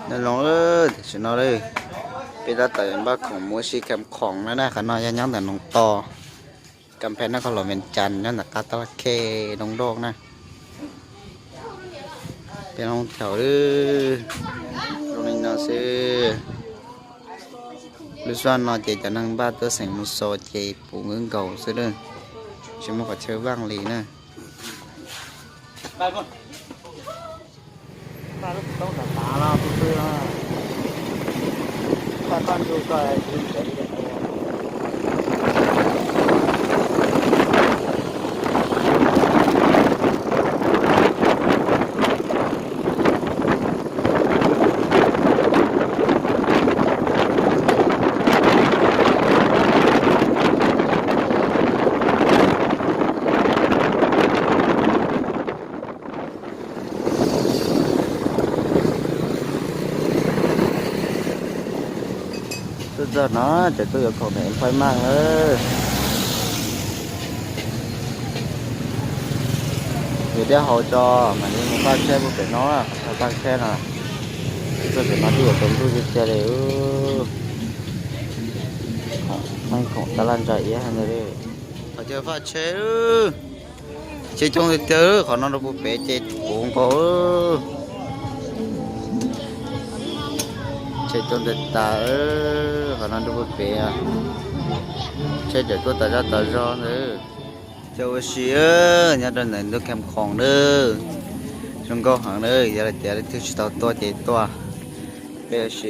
Nyob zoo, tam sim no peb tab tom npaj khoom mus ua si Kham Khoom na na. Qhov no yog nyob ntawm Noog To, Kam Phe, Nab Koj Los, Vees Cas, nyob ntawm qab Tab Laj Khej, Doo Doj na. Peb lub chaw zoo li no xwb. Lub zos no ces cov neeg npaj tuaj xeem mus xo ces puv nkaus xwb, tsis muaj qhov chaw vaj li na. Tuaj txog no ces tuaj yuav khoom ntawm Phaij Maj lawm. Yuav diab hau tso, mam li mus faj tsheb puag pem no, faj tsheb no. Tuaj pem no twb yuav tau ntuj tiag tiag li. Khoom tab laj ntsa iab heev li. Qhov chaw faj tsheb, tsheb coob tiag tiag, qhov no rau puag pem ces puv nkaus. Tsheb coob tiag tas, qhov no rau puag pem, tsheb tseem tuaj tas zaj tas zog ntawd. Chaw ua si nyob rau ntawm ntuj Kham Khoom na, zoo nkauj heev na. Yog tias leej twg tsis tau tuaj ces tuaj, peb ua si.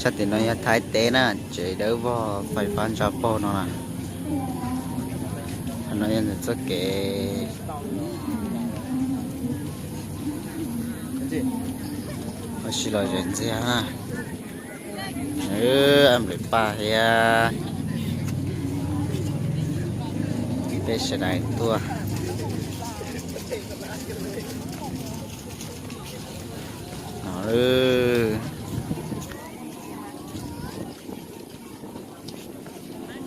Sab tim no yog Thaib teb na, tsev dawb vog fais fab ntsa paug no na. Qhov no yog ntawm txoj kev ua si los zem ntxiag na. Nplaim Paj thiab peb sawv daws tuaj no.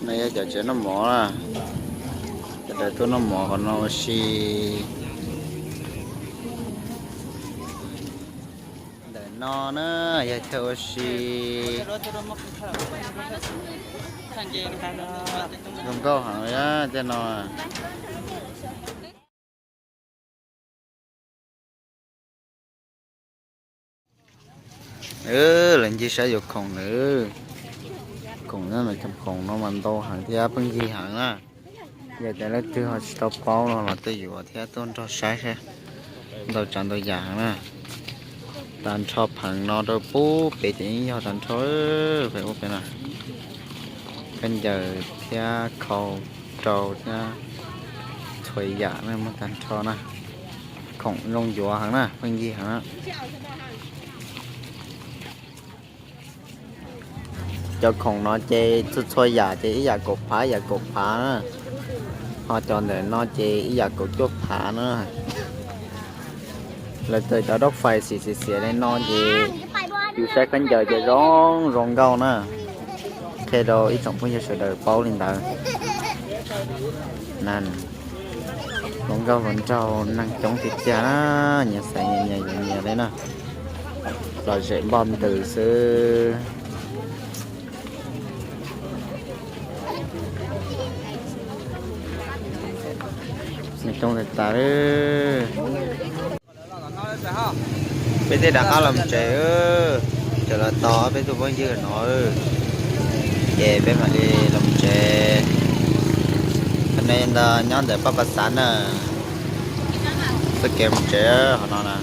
No yog cov tsev noj mov na, sawv daws tuaj noj mov qhov no ua si. Ntawm no na yog chaw ua si, zoo nkauj heev li tej no. Lawv ncig saib yuav khoom lawm. Khoom no, khoom no mas ntau heev thiab pheej yig heev na. Yog tias leej twg ho tsis tau paub no los tuaj yuav thiab tuaj nrog saib saib, ntau tsav ntau yam heev na. Tag nrho pheem no rau puag pem ces yeej yog tag nrho, pem ub pem no. Khaub ncaws thiab khau rau thiab txhua yam muaj tag nrho na. Khoom zoo yuav heev na, pheej yig heev na. Cov khoom no ces txhua txhua yam ces ib yam kaum phav, ib yam kaum phav na. Ho cov ntawm no ces ib yam kaum cuaj phav na. Lawv tawm cov dab fais xim xiav xiav li no ces yus saib khaub ncaws ces zoo zoo nkauj na. Qhia rau ib tsoom phooj ywg sawv daws paub li ntawd. Hluas nkauj hluas nraug neeg coob tiag tiag na, nyias xaiv nyias nyias yuav nyias li na. Lom zem npoj ntws xwb. Neeg coob tas tas li. Peb thiaj rov qab los tsev, tseem los tos peb tus phooj ywg no, ces peb mam li los tsev. Qhov no ntawd nyob ntawm Paj Pas Xav na, txoj kev mus tsev qhov no na.